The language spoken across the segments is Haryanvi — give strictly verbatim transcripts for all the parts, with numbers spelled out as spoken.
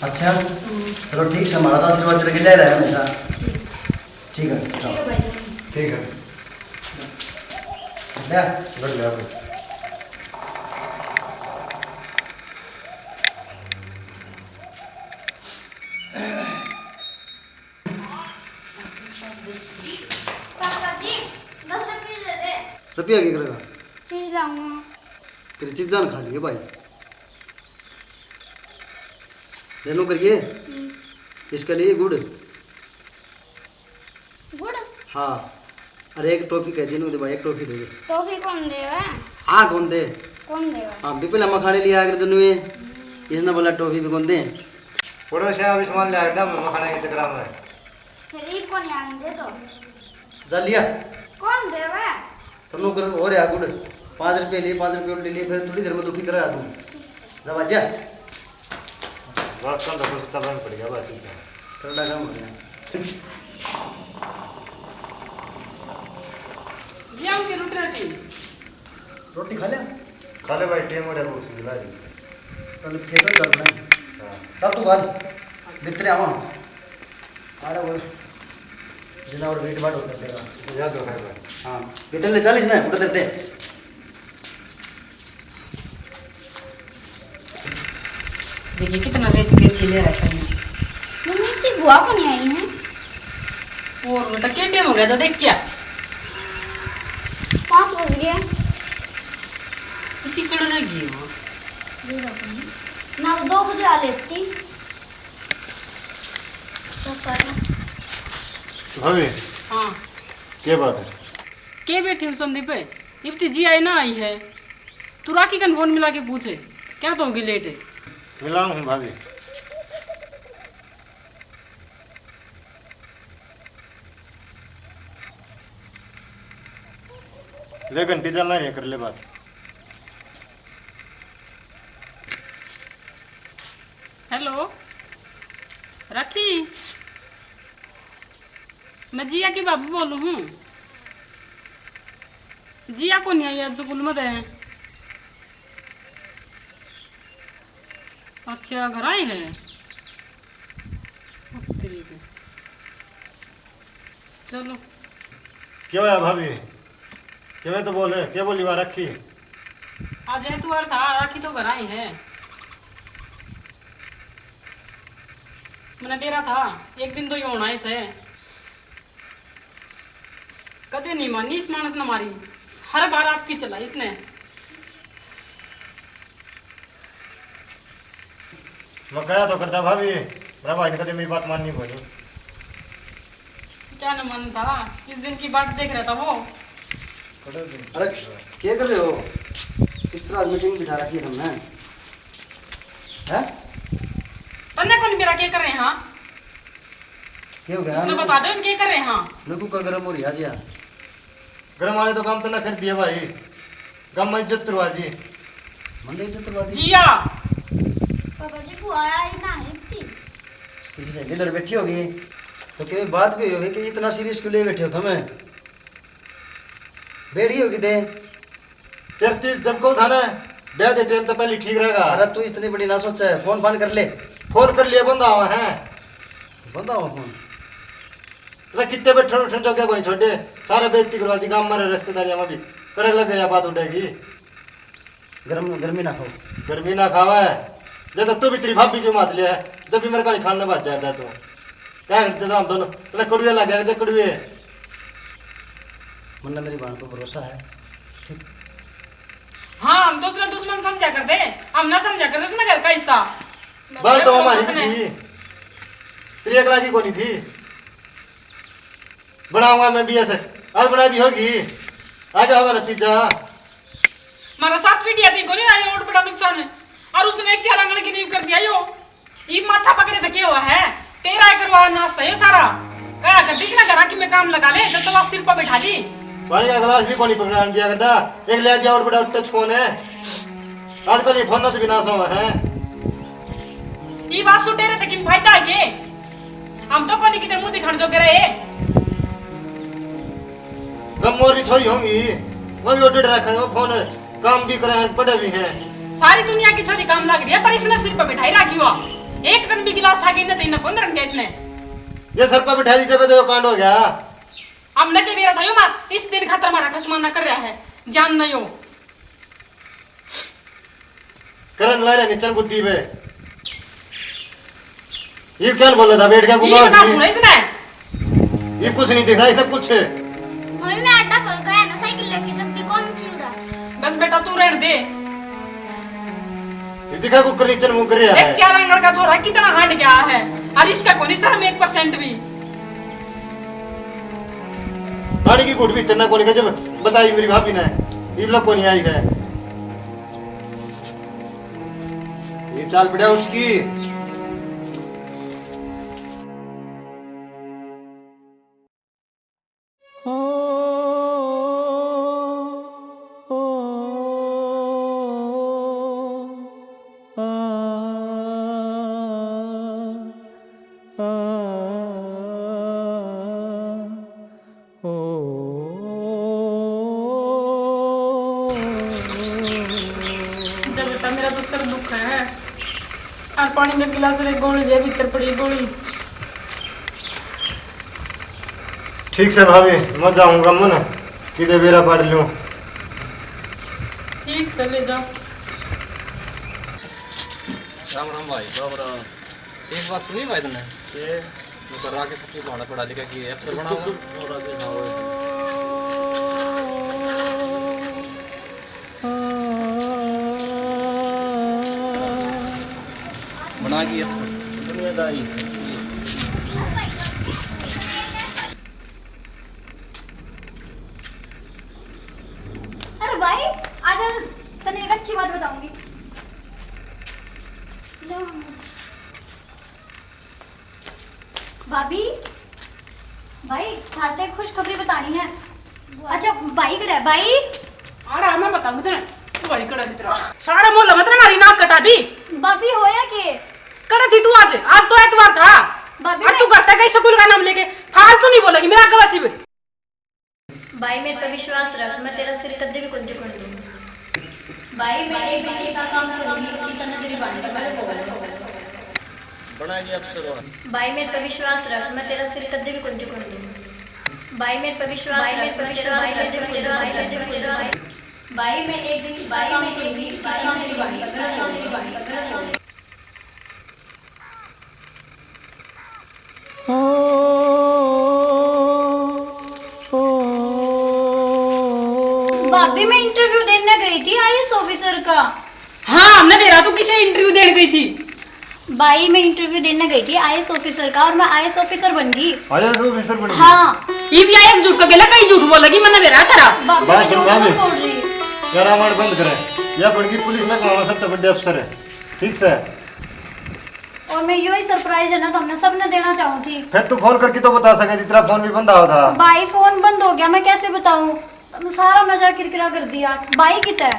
अच्छा, चलो ठीक से, हमारा तो आशीर्वाद तेरे के ले रहा है हमेशा। ठीक है, ठीक है भाई। ठीक है। ले। ले, ले, ले। पापा जी, दस रुपये दे दे। रुपया क्या करेगा? चीज लाऊंगा। तेरी चीजां खा लिए भाई। ले नो करिए। हम्म। इसके लिए गुड़। गुड़? हाँ। अरे एक टॉफी कह दी नु दे भाई, एक टॉफी दे दे। टॉफी कौन देवे? हाँ, कौन दे? कौन देवे? हाँ, बिपिन हम खाने लिए आकर दोनों में। हम्म। इसने बोला टॉफी भी कौन दे? पड़ोसिया भी सामान ले आया था मखाने के चक्रा में। फिर ये कौन आने दे तो? जा लिया। कौन देवे? तो नौकर हो रहा गुड़, पाँच रुपये लिए, पाँच रुपये उल्टे लिए, फिर थोड़ी देर में दुखी करा तू। जा बाजा। बात कम रखो, तब में पड़ गया, बात ठीक है। करड़ा काम हो गया। ले आओ के रोटी राटी। रोटी खा ले। खा ले भाई, टेम हो रहा, भूख सी ला रही। चल, खेतों चल रहे हैं। हाँ। चल तू घर, भीतर आवा। अरे वो जनावर वेट बाढ़ कर देगा। याद हो भाई। हाँ, भीतर ले चल इसने, उठ देते। देखिए कितना लेती लेती ले रहा है सर। मम्मी, इतनी बुआ को नहीं आई है। और बेटा, क्या टाइम हो गया था, देख क्या? पाँच बज गए। इसी कड़ रह गई वो। ना, वो दो बजे आ लेती। चाचा ने। भाभी, हाँ। क्या बात है? के बैठी हूँ संदीप? इब ती जी आई ना आई है। तू राखी कन फोन मिला के पूछे, क्या तो होगी लेट है। मिलाऊं हूँ भाभी। ले घंटी चलना रही, कर ले बात। हेलो, राखी, मैं जिया की भाभी बोलूँ हूँ। जिया को नहीं आई आज स्कूल में दे। अच्छा, घर आई है। तेरी के। चलो। क्या होया भाभी? किवें तो बोले, क्या बोली वा राखी? आज है तू था, राखी तो घर आई है। मैंने बेरा था, एक दिन तो ये होना ही से। कदे नहीं मानी इस मानस ने मारी, हर बार आपकी चलाई इसने। मैं कहा तो करता भाभी, मेरा भाई ने कदे मेरी बात माननी कोनी। क्या न मानता, इस दिन की बाट देख रहा था वो। अरे, क्या कर रहे हो? किस तरह मीटिंग बिठा रखी है तुमने? हैं? तन्ने कौन मेरा क्या कर रहे हैं? क्या हो गया? इसने बता दो, इनके कर रहे हैं। मेरे को कर गरम हो रही है आज यार। गरम वाले तो काम तो ना कर दिया भाई, गाम में इज्जत तुरवा दी। मन्ने इज्जत तुरवा दी? जिया। पापा जी, बुआ आई ना है इतनी। किसी सहेली इधर बैठी होगी, तो कहीं बात भी होगी कि इतना सीरियस क्यों ले बैठे हो तुम? बैठी होगी दे। तेरे ती जब को था ना, ब्याह दे टाइम तो पहले ठीक रहेगा। अरे तू इतनी बड़ी ना सोचे, फोन फान कर ले। फोन कर लिए, बंदा आवा है। बंदा आवा फोन। तेरा कितने बैठे उठे जगह कोई छोड़े, सारे बेइज्जती करवा दी, गांव मारे रिश्तेदारियां में भी कड़े लग गया, बात उठेगी। गर्म, गर्मी ना खाओ। गर्मी ना खावे, जब तू भी तेरी भाभी क्यों मात लिया है, जब भी मेरे काली खान ने बात जाता तू। क्या करते थे हम दोनों? तेरे कड़ुए लग गए थे, कड़ुए। मुन्ना, मेरी बहन पर भरोसा है, ठीक? हाँ, हम तो उसने दुश्मन समझा करते, हम ना समझा करते उसने घर का हिस्सा। बस बात तो हमारी भी थी, तेरी अगला की कोनी थी। बनाऊंगा मैं भी ऐसे, आज बना दी होगी, आ जाओगा नतीजा। हमारा साथ भी दिया थी कोनी, आयो और बड़ा नुकसान है। और उसने एक चार आंगन की नींव कर दिया यो। ये माथा पकड़े तो क्या हुआ है? तेरा ही करवा नाश है यो सारा। कहा कर जिसने घरा की मैं काम लगा ले, जब तो सिर पर बैठा ली। पानी का गिलास भी कोनी पकड़ान दिया करता। एक ले दिया और बड़ा टच फोन है। आजकल ये फोन से विनाश हुआ है। ये बात सुटे रहे तो किम फायदा है के? हम तो कोनी किते मुंह दिखाण जोगे रहे। गम और भी छोरी होंगी, वो भी उठ रखा है, वो फोन काम भी करे हैं, पढ़े भी हैं। सारी दुनिया की छोरी काम लग रही है, पर इसने सिर पर बिठाई रखी हुआ। एक दिन भी गिलास ठा के इन्हें तो इन्हें कौन रंग गया इसने? ये सर पर बिठा दी जब तो यो कांड हो गया। हमने के बेरा था यो मार, इस दिन खातर हमारा खसमाना कर रहा है, जान नहीं हो। करन ला रहे निचन बुद्धि पे। ये क्या बोला था बैठ के ये गुमान बता की? सुना इसने? ये कुछ नहीं दिखा इसे कुछ। भाई मैं अड्डा पर गया ना साइकिल लेके जब भी कौन थी उड़ा। बस बेटा तू रहन दे। ये दिखा कुकर निचन मुंह कर रहा देख है। चार आंगन का छोरा कितना हांड गया है और इसका कोनी शर्म एक परसेंट भी। पानी की घुट भी इतना कोनी का जब बताई मेरी भाभी ने। इबला कोनी आई है। ये चाल पड़ा उसकी। जा बेटा, मेरा तो सर दुख है। और पानी का गिलास रे गोली जे भीतर पड़ी गोली। ठीक से भाभी, मैं जाऊंगा मन, किधे बेरा पाड़ लूं। ठीक से ले जा। राम राम भाई। राम राम। एक बात सुनी भाई तन्ने? के? वो कर राकेश अपनी भावना पढ़ा लिखा कि अफसर बना हुआ। बना गई अफसर। दुनियादारी। अरे भाई, आज तन्ने एक अच्छी बात बताऊंगी। लो। भाभी, भाई, थारे ते खुशखबरी बतानी है। अच्छा, भाई कड़े है? भाई? आ रहा, मैं बताऊंगी तेरे। तू भाई कड़ा कितना। सारा मोहल्ला में तेरे मारी नाक कटा दी। भाभी, होया के? कड़े थी तू आज? आज तो एतवार था। भाभी, और मैं तू घर तक गई स्कूल का नाम लेके। फालतू नहीं बोलेगी, मेरा आगे वैसे भी। भाई, मेरे पे विश्वास रख, मैं तेरा सिर कदे भी कोनी झुकण दूंगी। भाई, मैं एक दिन ऐसा काम करूंगी कि तन्ने तेरी भाणी का पहले भोग लगे। बना गया अफसर। भाई, मेरे पे विश्वास रख, मैं तेरा सिर कदे भी कोनी झुकण दूंगी। भाई, मेरे पे विश्वास रख, मैं तेरा सिर कदे भी कोनी झुकण दूंगी। भाई, मैं एक दिन ऐसा काम करूंगी कि तन्ने तेरी भाणी का पहले भोग लगे। भाभी, मैं इंटरव्यू देने गई थी आईएएस ऑफिसर का। हाँ, हमने बेरा तू किसे इंटरव्यू देने गई थी? भाई, मैं इंटरव्यू देने गई थी आईएएस ऑफिसर का और मैं आईएएस ऑफिसर बन गई। आईएएस ऑफिसर बन गई? हाँ। ये भी एक झूठ का गेला, कई झूठ बोलेगी, मैंने बेरा तेरा। भाभी, बात मैं सुन, झूठ भाभी। नहीं बोल रही। रामायण बंद करे। यह बन गई पुलिस में, गाँव में सबसे बड़े अफसर है। ठीक से। और मैं यो ही सरप्राइज है ना, तो हमने सबने देना चाहूँ थी। फिर तू फोन करके तो बता सके, तेरा फोन भी बंद आया था। भाई, फोन बंद हो गया, मैं कैसे बताऊँ? तुमने सारा मजा किरकिरा कर दिया। भाई कित है?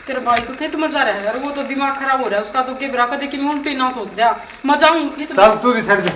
तेरा भाई तो खेत में जा रहा है यार, वो तो दिमाग खराब हो रहा है उसका, तो के बेरा कदे कि मैं उल्टी ना सोच दिया। मैं जाऊँ खेत में। चल तू भी सर जा।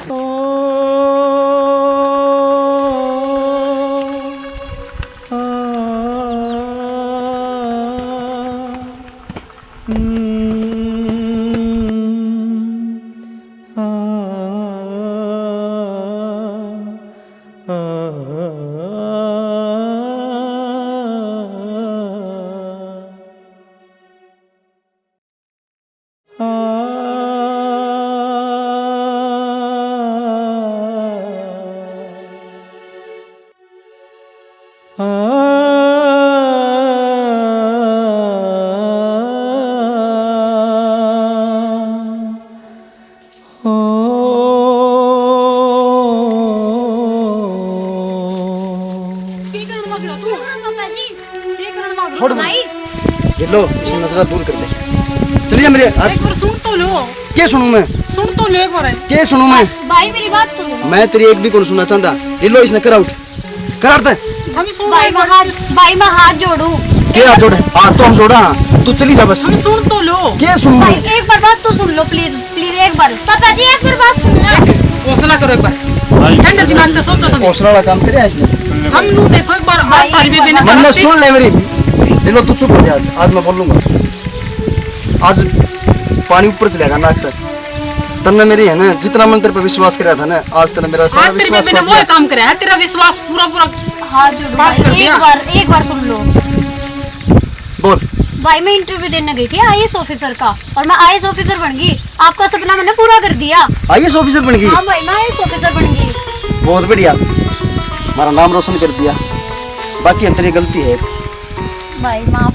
के करण लाग रहा तू? पापा जी। के करण लाग रहा? छोड़ भाई। ये लो, इसे नजरा दूर कर दे। चलिए मेरे, हट। एक बार सुन तो लो। के सुनूं मैं? सुन तो लो एक बार। के सुनूं मैं? भाई, मेरी बात तो सुनो। मैं तेरी एक भी कोनी सुनना चाहता। ये लो, इसने कर आउट। कर आउट। हम सुन भाई, मैं हाथ, भाई, मैं हाथ जोड़ू। के हाथ जोड़े? हाथ तो हम जोड़ा। तू चली जा बस। हम सुन तो लो। के सुनूं भाई, मैं? एक बार बात तो सुन लो, प्लीज। प्लीज एक बार। पापा जी, एक बार बात सुन लो। देख, हौसला करो एक बार। भाई, ठंडे दिमाग से सोचो तुम। हौसला वाला काम करे आज। हम नू देखो एक बार, आज भाई, थारी एक बेबे ने बार। मन्ने सुन ले मेरी। ले लो, तू चुप हो जा आज। आज मैं बोलूंगा। आज पानी ऊपर चलेगा नाक तक। तन्ने मेरी है ना, जितना मंत्र पे विश्वास करा था ना, आज तन्ने मेरा सारा आज तेरी विश्वास बेबे ने तोड़ वो दिया। काम करा है, तेरा विश्वास पूरा पूरा हाँ, जोड़ू पास भाई, कर एक दिया। बार, एक बार सुन लो। बोल। भाई, मैं इंटरव्यू देने गई थी आईएएस ऑफिसर का, और मैं आईएएस ऑफिसर बन गई। आपका सपना मैंने पूरा कर दिया। आईएएस ऑफिसर बन गई? हाँ भाई, मैं आईएएस ऑफिसर बन गई। बहुत बढ़िया, हमारा नाम रोशन कर दिया। बाकी अंदर ये गलती है। भाई, माफ।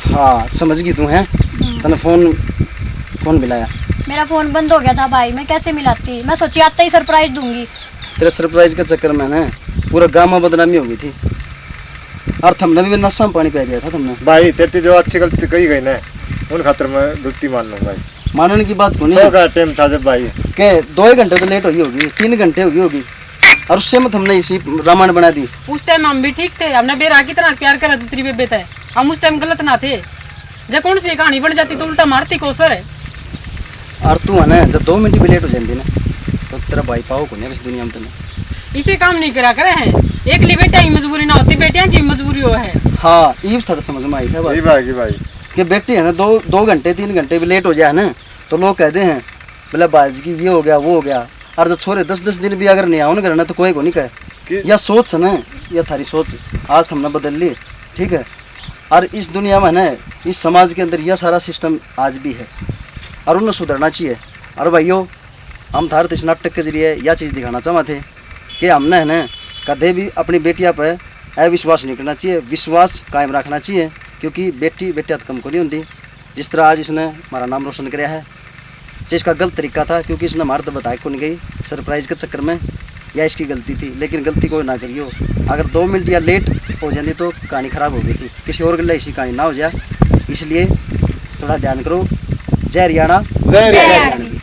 हाँ, समझ गई तू, हैं? हम्म। तन्ने फोन कौन मिलाया? मेरा फोन बंद हो गया था भाई, मैं कैसे मिलाती? मैं सोची आता ही सरप्राइज दूंगी। तेरे सरप्राइज के चक्कर में ना पूरा गांव में बदनामी हो गई थी। और थमने भी नशा में पानी पै दिया था थमने। भाई, तेती जो अच्छी गलती कही गई ना, उन खातर मैं गलती मान लूँ भाई। मानने की बात कोनी सौ है। का टाइम था जब भाई। के दो ही घंटे तो लेट हुई होगी, तीन घंटे हुई होगी, और उससे में थमने इसी रामायण बना दी। उस टाइम हम भी ठीक थे, हमने बेरा कितना प्यार करा था तेरी बेबे तै, हम उस टाइम गलत ना थे। जब कौन सी कहानी बन जाती तो उल्टा मारती कोसर है। और तू है ना, जब दो मिनट भी लेट हो जाती ना, तो तेरा भाई पाओ कोनी इस दुनिया में तन्ने। इसे काम नहीं करा करे हैं, एकली बेटियां की मजबूरी ना होती, बेटियां की मजबूरी हो है। हाँ, ये थोड़ा समझ में आई था बात। ये भाई, ये भाई। कि बेटी है ना, दो, दो घंटे, तीन घंटे भी लेट हो जाए ना, तो लोग कहते हैं, बोले, "भाई जी की ये हो गया, वो हो गया।" और जो छोरे दस दस दिन भी अगर नहीं आओ ना घर ना, तो कोई को नहीं कहे। कि या सोच है ना, या थारी सोच आज हमने बदल ली, ठीक है? और इस दुनिया में ना, इस समाज के अंदर यह सारा सिस्टम आज भी है और उन्हें सुधरना चाहिए। और भाइयों, हम थारे इस नाटक के जरिए यह चीज़ दिखाना चाहते थे कि हमने है ना, कदे भी अपनी बेटियां पर अविश्वास नहीं करना चाहिए, विश्वास कायम रखना चाहिए, क्योंकि बेटी बेटियां तो कम को नहीं होती। जिस तरह आज इसने हमारा नाम रोशन कराया है, जो इसका गलत तरीका था, क्योंकि इसने हमारे तो बताया कौन गई सरप्राइज के चक्कर में, या इसकी गलती थी, लेकिन गलती कोई ना करियो। अगर दो मिनट या लेट हो जाती तो कहानी खराब हो गई थी, किसी और गल्ला ऐसी कहानी ना हो जाए, इसलिए थोड़ा ध्यान करो। जय हरियाणा, जय हरियाणा।